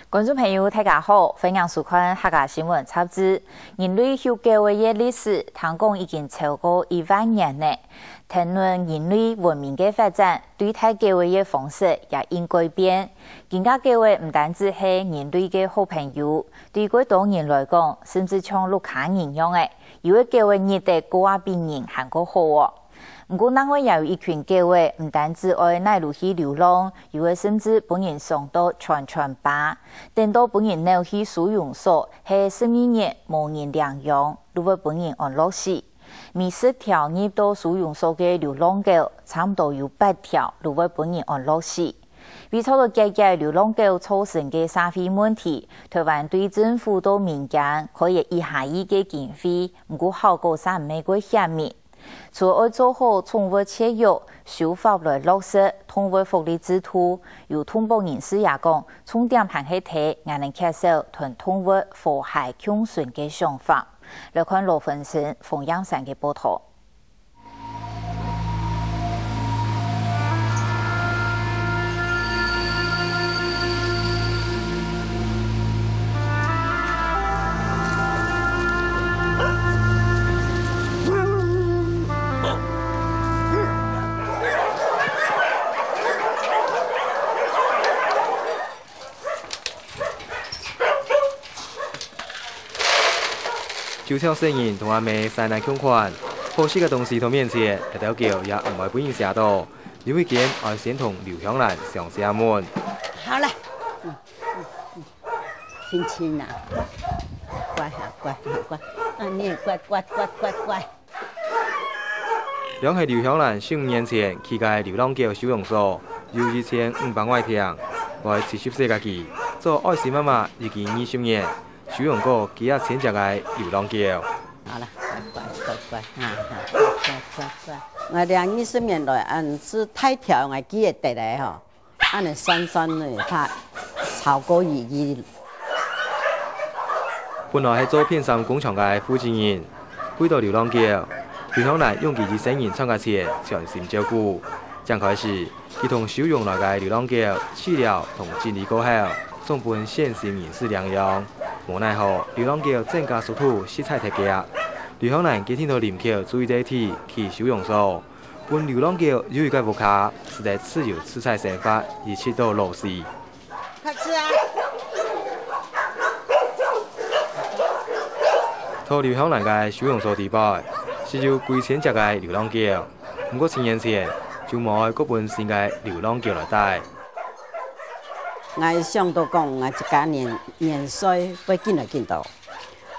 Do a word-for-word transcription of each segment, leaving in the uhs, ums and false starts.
觀眾朋友，大家好，歡迎收看客家新聞雜誌。人類畜狗仔个歷史，聽講已經超過一萬年呢。談論人類文明个發展，對待狗仔个方式也因改變。今下狗仔毋單止係人類个好朋友，對較多人來講，甚至像屋下人樣仔。有个狗仔日仔過啊比人還較好哦。 毋過另外也有一群狗仔，毋單止愛哪路去流浪，有个甚至分人送到串串吧，等到分人扭去收容所，係十二日無人領養，就會分人安樂死。每十條入到收容所个流浪狗，差毋多有八條就會分人安樂死。為著解決流浪狗造成个社會問題，臺灣對政府到民間開了一下億个經費，毋過效果煞毋係過顯明。 除了愛做好寵物契約，修法來落實動物福利制度，有動保人士也講，重點還係在𠊎等缺少同動物和諧共存个想法。來看羅文成、馮燕山个報導。 就像細人同阿姆生來共款，好食个東西到面前，這兜狗也毋會分人惹到。有一間愛先同劉香蘭相借問。好了，嗯，嗯，嗯，親親啊，乖哈，乖哈，乖，啊，你也乖，乖，乖，乖，乖。 這係劉香蘭十五年前去个流浪狗收容所，有一千五百外坪，來七十歲个佢，做愛心媽媽已經二十年，收容過幾若千隻个流浪狗。好了，乖，乖，乖，乖，啊，啊，乖，乖，乖，乖。𠊎這二十年來，恁仔大條，𠊎記得个吼。 恁仔算算呢，佢超過一億。本來係做片衫工廠个負責人，為著流浪狗，劉香蘭用佢一生人賺个錢全心照顧。正開始，佢同收容來个流浪狗飼料同整理過後，送分善心人士領養。無奈何，流浪狗增加速度實在忒遽。劉香蘭決定到林口租一垤地起收容所， 分流浪狗有一個屋下，使得自由自在生活，一直到老死。快吃啊！在劉香蘭个收容所底背，係有幾千隻个流浪狗，毋過七年前就無愛過分新个流浪狗來戴。𠊎想到講，𠊎自家年，年歲會緊來緊多，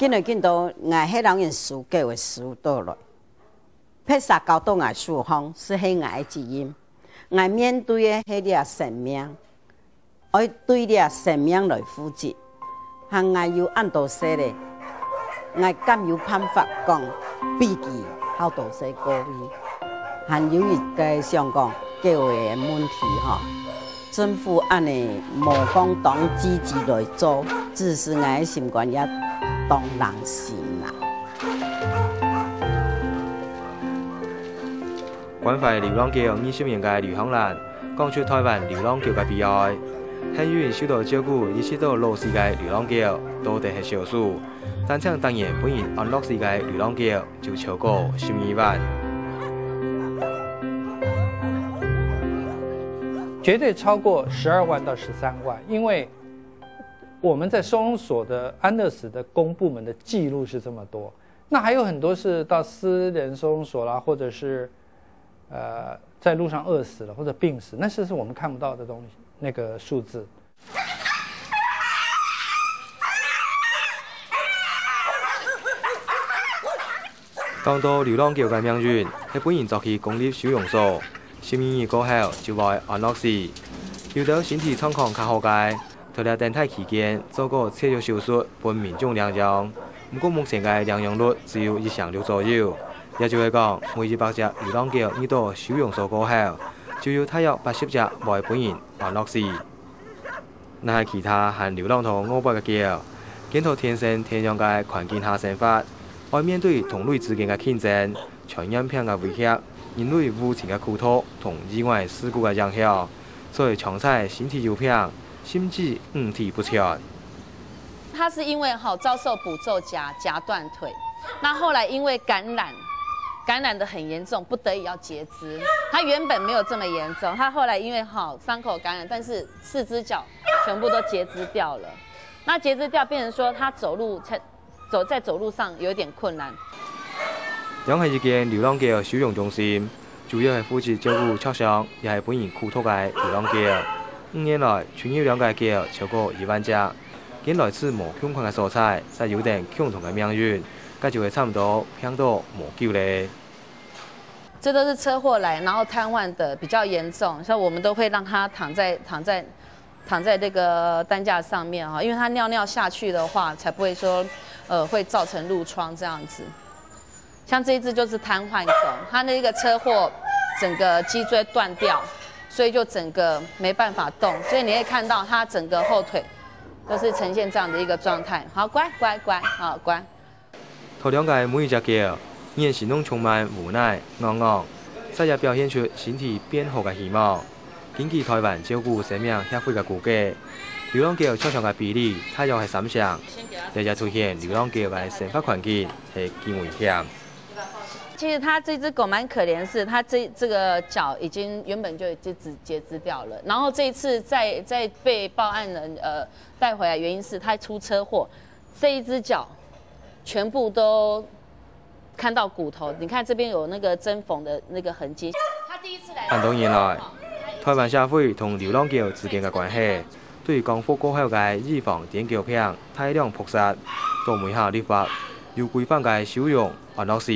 緊來緊多，𠊎係摎人收狗个收到來。 別儕交到𠊎手項，就係𠊎个責任。𠊎面對个係這生命，愛對這生命來負責。還𠊎有恁多歲咧，𠊎敢有辦法講比佢較多歲過去？還有一個想講，狗仔个問題吼， 政府恁仔無講當積極來做，致使𠊎个心肝也當冷心啦。關懷流浪狗二十年个劉香蘭，講出臺灣流浪狗个悲哀。幸運受到照顧一直到老死个流浪狗，到底係少數。 單淨逐年分人安樂死个流浪狗就超過十二萬。絕對超過十二萬到十三萬，因為我們在收容所的安樂死的公部門的記錄是這麼多，那還有很多是到私人收容所啦，或者是呃在路上餓死了或者病死，那是是我們看不到的東西，那個數字。 講到流浪狗个命運，係分人捉去公立收容所，十二日過後就會安樂死。有兜身體狀況較好个，在這等待期間做過切肉手術分民眾領養，毋過目前个領養率只有一成六左右。也就係講，每一百隻流浪狗入到收容所過後，就有大約八十隻會分人安樂死。 若係其他還流浪到外背个狗，見到天生天養个環境下生活，愛面對同類之間个競爭、傳染病个威脅、人類無情个苦毒同意外事故个影響，所以常在身體有病、甚至五體不全。他是因为哈遭受捕兽夹夹断腿，那后来因为感染，感染的很严重，不得已要截肢。他原本没有这么严重，他后来因为哈伤口感染，但是四只脚全部都截肢掉了。那截肢掉变成说他走路才走在走路上有点困难。這係一間流浪狗收容中心，主要係負責照顧著傷也係分人苦毒个流浪狗。五年來，出入兩个狗超過一萬隻，見來自無共款个所在，才有等共同个命運，該就會差毋多病到無救咧。这都是车祸来，然后瘫痪的比较严重，所以我们都会让他躺在躺在。躺在这个担架上面哈，因为他尿尿下去的话，才不会说，呃，会造成褥疮这样子。像这一只就是瘫痪狗，它那个车祸整个脊椎断掉，所以就整个没办法动，所以你会看到它整个后腿都是呈现这样的一个状态。好，乖乖乖，好乖。頭兩个每一隻狗，眼神中充滿無奈、戇戇，煞也表現出身體變好个希望。根據台灣照顧生命協會个估計，流浪狗著傷个比例大約係三成，這也凸顯流浪狗个生活環境係真危險。其实它这只狗蛮可怜，是它这这个脚已经原本就已经截肢掉了，然后这一次再再被报案人呃带回来，原因是它出车祸，这一只脚全部都看到骨头，你看这边有那个针缝的那个痕迹。他第一次来，恁多年來，台灣社會同流浪狗之間个關係，對光復過後个預防癲狗病大量撲殺，到尾下立法有規範个收容、安樂死。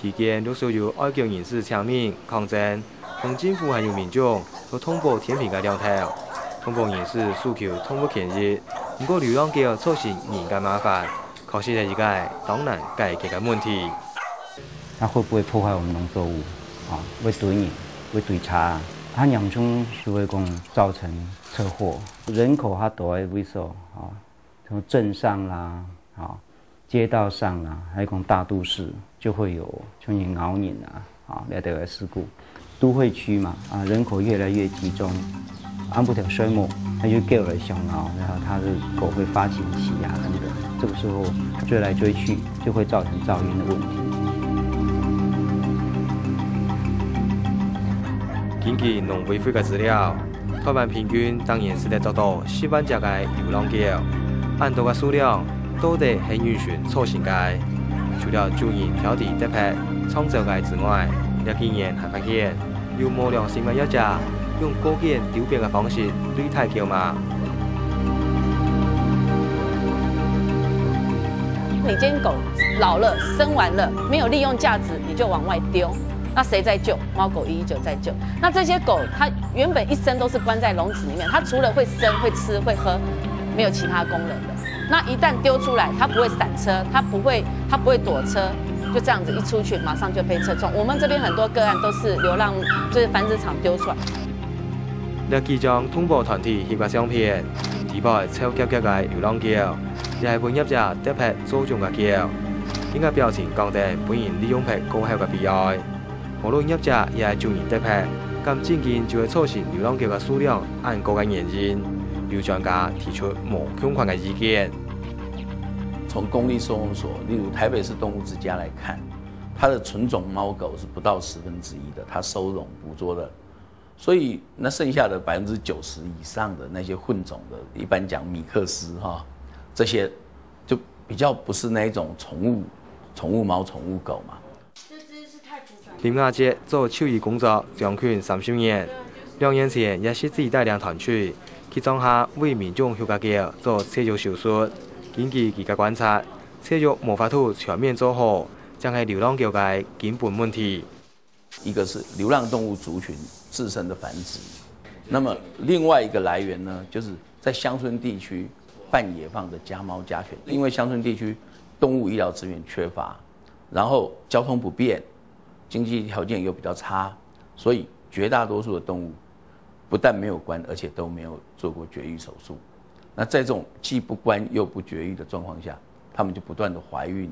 期間，陸續有愛狗人士請命抗爭，同政府還有民眾都通報天平个兩頭，通報人士訴求動物權益。毋過，流浪狗造成人个麻煩， 確實係一個當難解決个問題。它會不會破壞我們農作物？啊，會追你，會追查啊。它嚴重就會講造成車禍，人口它都會危險啊，從鎮上啦，啊，街道上啦，還有講大都市就會有像咬人啊， 啊，了解个事故。都會區嘛，啊，人口越來越集中，安不條水母，它就狗來想啊，然後它的狗會發情期啊等等，這個時候追來追去，就會造成噪音的問題。根據農委會个資料， 台灣平均逐年使得捉到十萬隻个流浪狗，恁多个數量到底係仰形造成个？除了主人挑剔特別創造个之外，這幾年還發現有無良心个業者用過肩丟別个方式對待狗嘛。你今天狗老了，生完了，没有利用价值，你就往外丢，那谁在救？猫狗一一九在救。那这些狗，它原本一生都是关在笼子里面，它除了会生、会吃、会喝，没有其他功能的。那一旦丢出来，它不会闪车，它不会，它不会躲车，就这样子一出去，马上就被车撞。我们这边很多个案都是流浪，就是繁殖场丢出来。這幾張動保團體翕个相片，底背瘦夾夾个流浪狗，也係分業者特別做種个狗，佢个表情講得分人利用忒過後个悲哀。 無論業者也係主人得益，敢真經就會造成流浪狗个數量恁高个原因，有專家提出無共款个意見。從公立收容所，例如台北市动物之家来看，它的纯种猫狗是不到十分之一的，它收容捕捉的，所以那剩下的百分之九十以上的那些混种的，一般讲米克斯哈，这些就比较不是那一种宠物宠物猫、宠物狗嘛。林雅潔做獸醫工作將近三十年，兩年前也實際帶領團隊去莊下為民眾畜个狗做切肉手術。根據佢个觀察，切肉無法度全面做好，正係流浪狗个根本問題。一个是流浪动物族群自身的繁殖，那么另外一个来源呢，就是在乡村地区半野放的家猫家犬，因为乡村地区动物医疗资源缺乏，然后交通不便，经济条件又比较差，所以绝大多数的动物不但没有关，而且都没有做过绝育手术。那在这种既不关又不绝育的状况下，它们就不断的怀孕。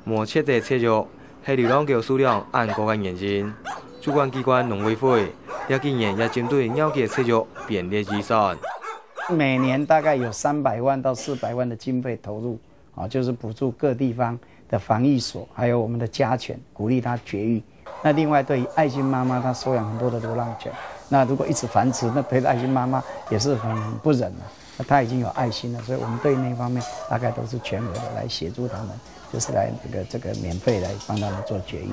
無徹底切肉，係流浪狗數量恁高个原因。主管機關農委會這幾年也針對貓狗切肉編列預算，每年大概有三百万到四百万的经费投入，啊，就是补助各地方的防疫所，还有我们的家犬，鼓励它绝育。那另外对于爱心妈妈，她收养很多的流浪犬，那如果一直繁殖，那对爱心妈妈也是很不忍啊。那她已经有爱心了，所以我们对那方面大概都是全额的来协助他们，就是来这个这个免费来帮他们做绝育。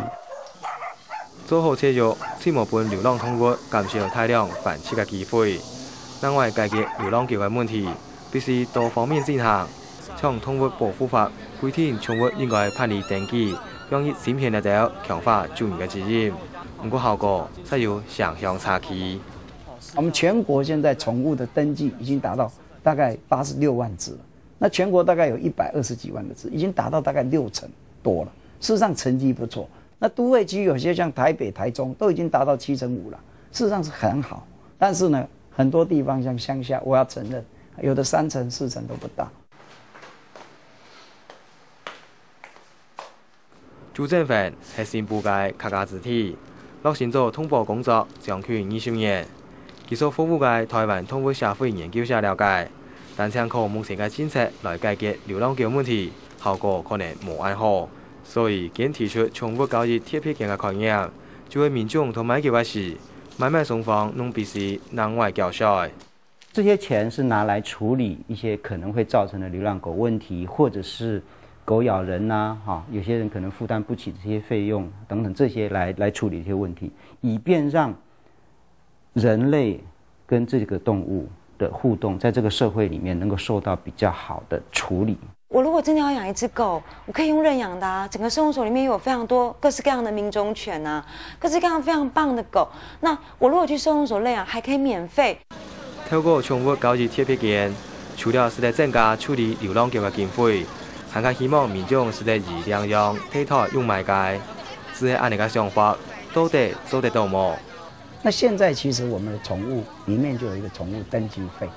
做好绝育，就無分流浪動物減少大量繁殖个機會。另外，解決流浪狗个問題，必須多方面進行。像動物保護法規定，寵物應該辦理登記、養育晶片等，強化主人个責任。毋過效果卻有城鄉差距。我们全国现在宠物的登记已经达到大概八十六万只了，那全国大概有一百二十几万个只，已经达到大概六成多了。事实上成绩不错。那都会区有些像台北、台中都已经达到七成五了，事实上是很好。但是呢，很多地方像乡下，我要承认，有的三成、四成都不到。朱振芬係新埔个客家子弟，落身做動保工作將近二十年。佢所服務个台灣動物社會研究社了解，單淨靠目前个政策來解決流浪狗問題，效果可能無恁好。所以，佢提出寵物交易特別險个概念，就係民眾同買狗个時，買賣雙方攏必須另外繳稅。这些钱是拿来处理一些可能会造成的流浪狗问题，或者是狗咬人呐、哈，有些人可能负担不起这些费用等等，这些来来处理这些问题，以便让人类跟这个动物的互动，在这个社会里面能够受到比较好的处理。我如果真的要养一只狗，我可以用认养的啊。整个收容所里面有非常多各式各样的名种犬啊，各式各样非常棒的狗。那我如果去收容所认养，还可以免费。透過寵物交易特別險，除了使得增加處理流浪狗个經費，還較希望民眾使得以領養替代用買个。只係恁樣个想法，到底做得到無？那现在其实我们的宠物里面就有一个宠物登记费，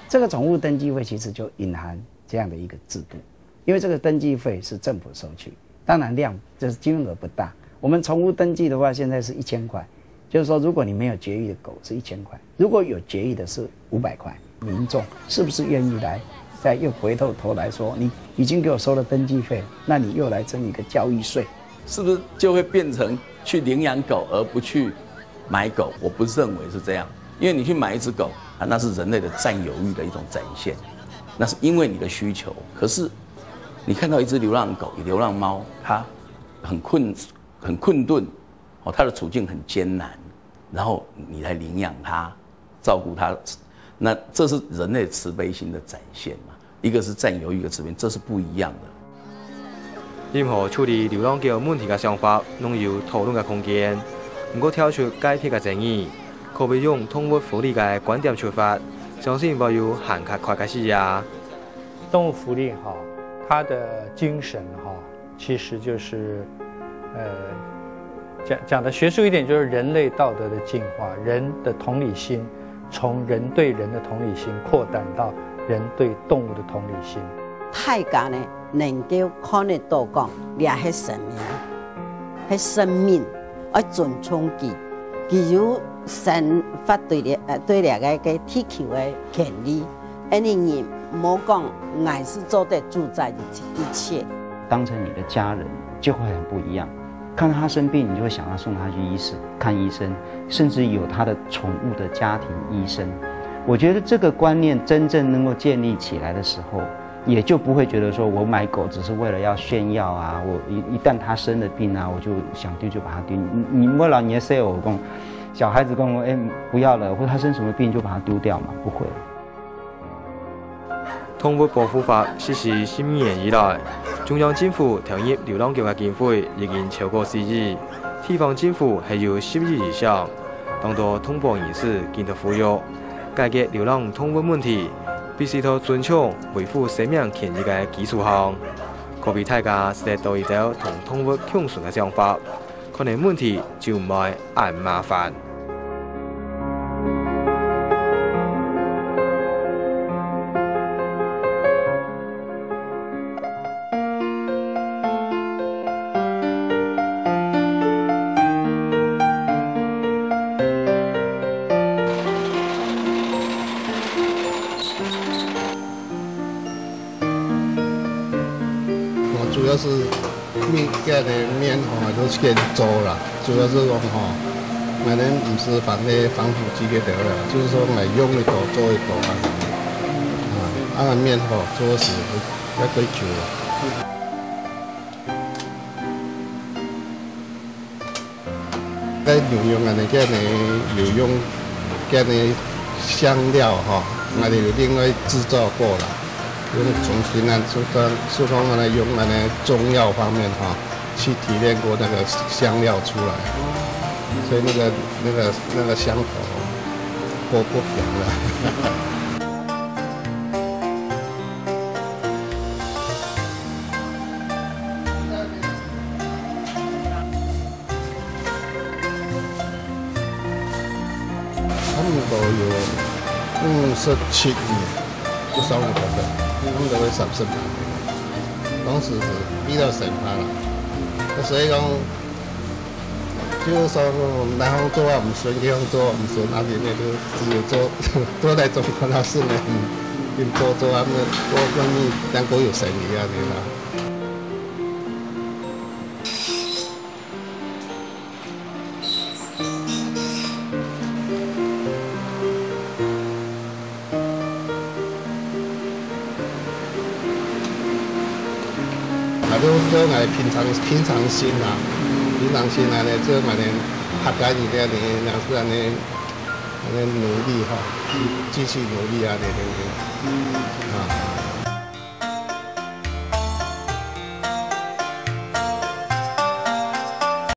这个宠物登记费其实就隐含这样的一个制度，因为这个登记费是政府收取，当然量就是金额不大。我们宠物登记的话，现在是一千块，就是说如果你没有绝育的狗是一千块，如果有绝育的是五百块。民众是不是愿意来再又回头头来说，你已经给我收了登记费，那你又来征一个交易税？是不是就会变成去领养狗而不去买狗？我不认为是这样，因为你去买一只狗啊，那是人类的占有欲的一种展现，那是因为你的需求。可是你看到一只流浪狗、流浪猫，它很困很困顿，哦，它的处境很艰难，然后你来领养它，照顾它，那这是人类慈悲心的展现嘛。一个是占有欲，一个慈悲心，这是不一样的。任何處理流浪狗問題个想法，攏有討論个空間。毋過跳出界別个爭議，可以用動物福利个觀點出發，相信會有還較闊个視野。动物福利哈，它的精神哈，其实就是呃讲讲的学术一点，就是人类道德的进化，人的同理心从人对人的同理心扩展到人对动物的同理心。大家呢能够看得到讲，这系生命，系生命，要尊重佢，佢有生活对这呃对这个个地球个权利。恁呢人莫讲，我是做得主宰一切。当成你的家人就会很不一样。看到他生病，你就会想要送他去医生看医生，甚至有他的宠物的家庭医生。我觉得这个观念真正能够建立起来的时候，也就不会觉得说我买狗只是为了要炫耀啊，我一一旦它生了病啊，我就想丢就把它丢。你你为了你的 sale 讲，小孩子跟我哎不要了，或者他生什么病就把它丢掉嘛，不会。动物保護法實施十二年以來，中央政府投入流浪狗个經費已經超過四億，地方政府係有十億以上。當多動保人士緊到呼籲，解決流浪動物問題，必須在尊重、維護生命權益个基礎上，可比大家識得多一兜同動物共存个想法，可能問題就毋會恁麻煩。主要是面，該个面吼，都係現做啦。主要係講吼，𠊎等毋係放該防腐劑个了啦，就係講來用一道做一道啊。啊，啊面吼，做事愛幾久啊。 該牛肉恁呢，該呢有用該呢香料吼，𠊎等有另外製作過啦。用重新啊，就講，就講恁呢用恁呢中藥方面哈，去提煉過那個香料出來，所以那個，那個，那個香頭不，不平了。 差不多有五十七年，不算五十歲，差不多會三十八年。當時係比較生怕啦，所以講，就係講，該項做啊毋順，該項做啊毋順，啊，這邊就只有做，做該種看到順个，嗯，就做做啊，做，做，正過有生意啊，恁呢啦。 啊，就做𠊎平常，平常心啦，平常心啊，就𠊎等客家人个呢，也係恁呢，恁呢努力哈，繼續努力啊，對對對。